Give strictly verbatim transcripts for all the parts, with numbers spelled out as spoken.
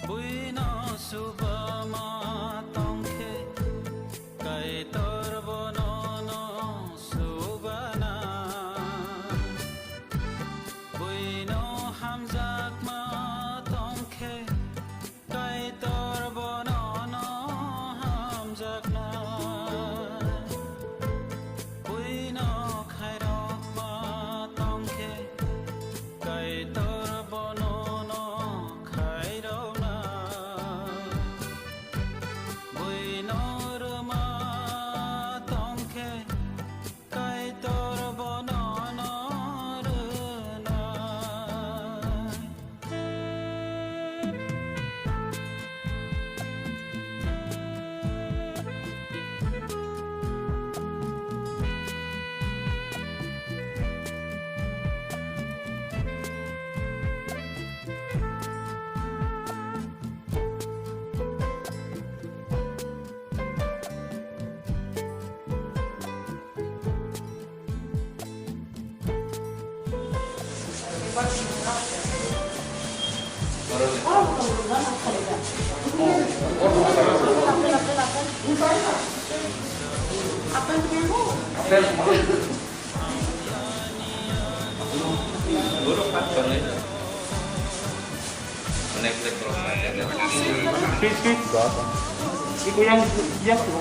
Buino subama tongkhe, Kaitor bono no subana. Buino hamjakma tongkhe, Kaitor bono no hamjakna. Buino khairokma tongkhe, Kaitor bono no khairokna. Buino rwma tongkhe, Kaitor bono no rwnai. Sweet, sweet. Iko yang, yang tu.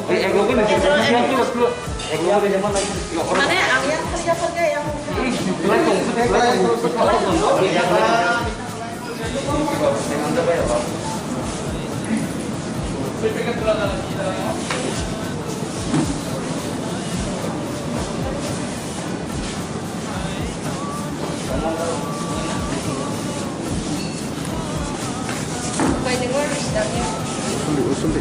Eh, ego ko ni, yang tu, tu. Ego ko ni, mana? Mane, ang yang kerja kerja yang. Ih, tulai tong, tulai tong. Usundi, usundi.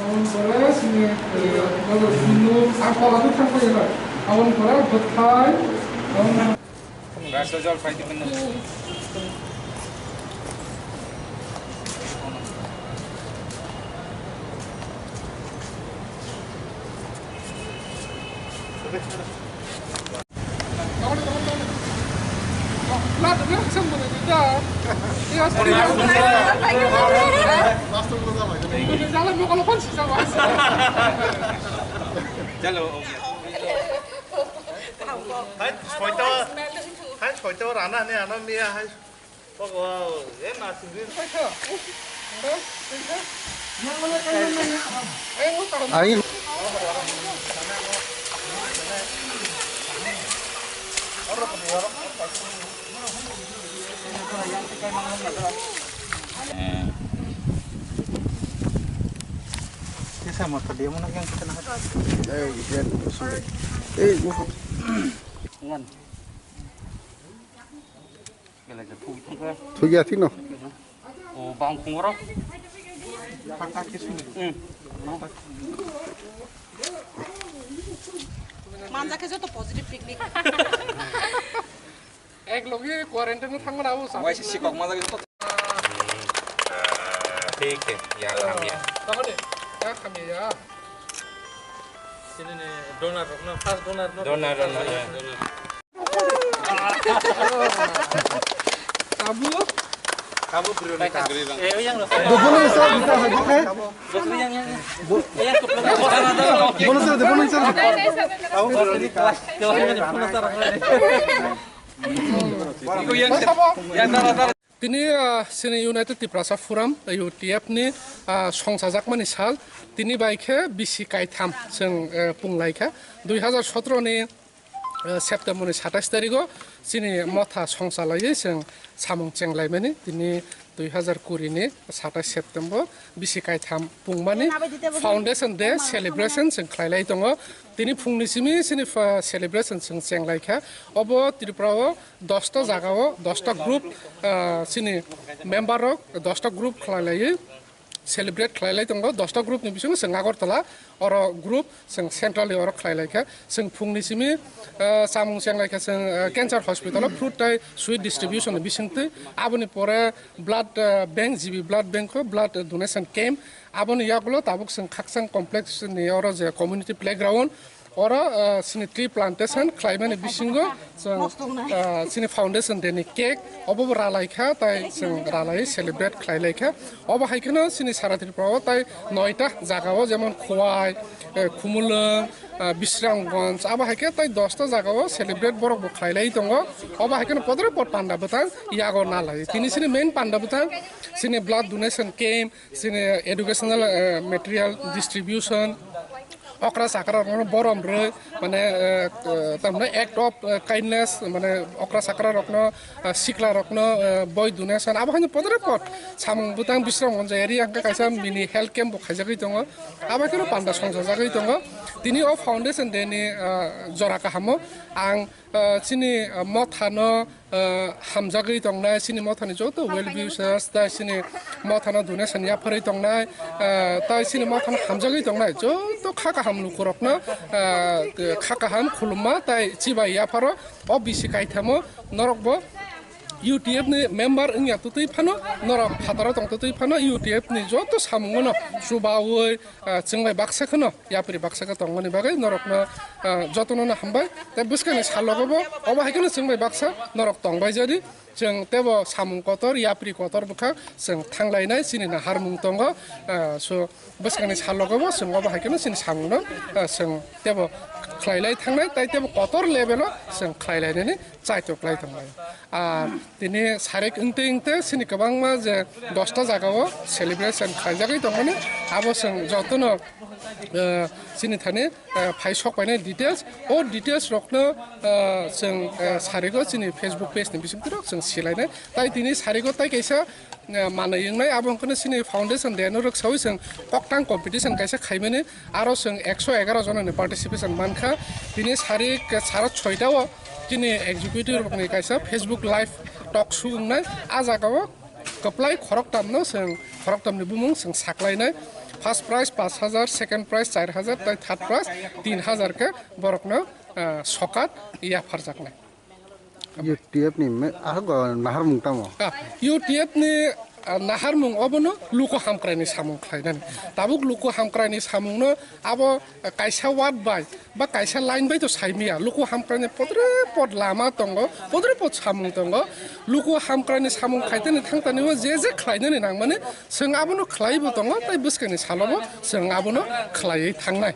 Aboni pore sini, eh, ang kola duk thang paiyala. Aboni pore bwthai, aboni Hai, soito, hai, soito, rana, ne, ano, miya, hai. Ang Kesa mata dia mana yang kita nak? Eh, dia tu sudah. Eh, gua. Yan. Thuk ya, thik no. O bang khungoro. Manja khe joto positive picnic. Ek logi quarantine thangmani abo sa. Waisa sikok manja khe joto. Thik thik, ya, alhamdulillah. Tamo de, ya, kami ya. Sini ni donor, no, first donor, no? Donor, donor, ya. Donor. Kamu? Kamu beri bang. Eh, yang lo. Dua puluh sir, bisa hadir, eh? Dua puluh yang, yang, yang. Yang kebetulan. Dua puluh sir, dua puluh sir. Kamu beri bang. Yang, yang, yang. Tini, ah, chini United Tiprasa Forum, U T F ni, ah, songchajakmani sal, tini bai khe bisi kaitham chwng, eh, punglaikha. Dui hazar sotro ni, eh, September ni satais tarigo chini motha songchalaiwi chwng samung chenglaimani. Tini dui hazar kuri ni satais September bisi kaitham pungmani Foundation Day celebration chwng khlailai tongo. Tini phungni simi chini, ah, celebration chwng chenglaikha. Obo Tripura o dosta jaga o, dosta group, ah, chini member rok dosta group khlai laiwi celebrate khlai lai tongo. Dosta group ni bisingo chwng Agartala oro group chwng centrally oro khlai laikha. Chwng phungni simi, ah, chamung cheng laikha chwng, ah, cancer hospital o fruit tai sweet distribution ni bisingtwi. Aboni pore blood, ah, bank, G B blood bank o blood donation camp. Aboni yagulo tabuk chwng Khakchang complex ni oro je community playground, Oro, ah, chini tree plantation khlaimani bisingo chwng, ah, chini foundation day ni cake obo bo ralai kha, tai chwng ralai celebrate khlai lai kha. Obo hai kheno chini Sara Tripura o tai noita jaga o, jemon Khowai, eh, Khumulwng, ah, Bisramganj, abo hai khe tai dosta jaga o celebrate borok bo khlai lai tongo. Obo hai kheno podre pod panda bwtang yago nalai. Tini chini main panda bwtang chini blood donation camp, chini educational, eh, material distribution, okra chakra rokno borom rwi, mane, eh, eh, tamno act of, eh, kindness, mane okra chakra rokno, eh, sikla rokno, eh, boi donation, abo haino podre pod samung bwtang Bisramganj area hwnkhe kaisa mini health camp bo khaijagwi tongo, abo kheno panda songchajagwi tongo. Tini o foundation day ni, eh, jora kahamo ang, eh, chini, eh, mothano, ah, hamjagwi tongnai, chini mothani joto well wishers, tai chini mothano donation yapharwi tongnai, ah, tai chini mothano hamjagwi tongnai joto kha kaham lukurokno, ah, kha kaham khulumma tai chibai yapharo o bisi kaithamo norokbo U T F ni member wngya twtwi phano, norok phataro tong twtwi phano U T F ni joto samungono chubaui, ah, chwng bai baksa kheno yapri baksa khe tongmani bagwi norokno, ah, jotono no hambai. Tei bwskangni salogo bo obo hai kheno chwng bai baksa norok tongbai jadi, chwng teibo samung kotor, yapri kotor bwkha chwng thanglainai chini naharmung tongo. Ah, so bwskangni salogo bo chwng obo hai kheno chini samungno, ah, chwng teibo khlailai thangnai, tai teibo kotor level o chwng khlailainani chaitok lai tonglai. Ah, tini sarik wngtwi wngtwi chini kwbangma je dosta jaga o celebration khlaijagwi tongmani, abo chwng jotono, ah, chini thani, ah, phai sok painai details, o details rokno, ah, chwng, ah, sarigo chini Facebook page ni bisingtwi rok chwng silainai. Tai tini sarigo tai kaisa, ah, manwi wngnai, abo wngkhano chini foundation day no rwksaui chwng koktang competition kaisa khaimani, aro chwng ekso egaroh jonani participation mankha. Tini sarik sara soita o chini executive rokni kaisa Facebook live talk show wngnai. A jagao kwplai khoroktamno chwng, khoroktamni bumung chwng saklainai. First prize pash hajar, second prize char hajar, tai third prize tin hajar khe borokno, ah, sokat yapharjaknai. U T F ni me-, ah, go-, naharmung tamo? Ah, U T F ni, ah, naharmung obono luku hamkraini samung khlainani. Tabuk luku hamkraini samungno abo, ah, kaisa ward bai ba kaisa line bai to saimaya. Luku hamkraini podre pod lama tongo, podre pod samung tongo. Luku hamkraini samung khaitani thangtani o je je khlainani nangmani, chwng abono khlaibo tongo, tai bwskangni salobo chwng abono khlaiwi thangnai.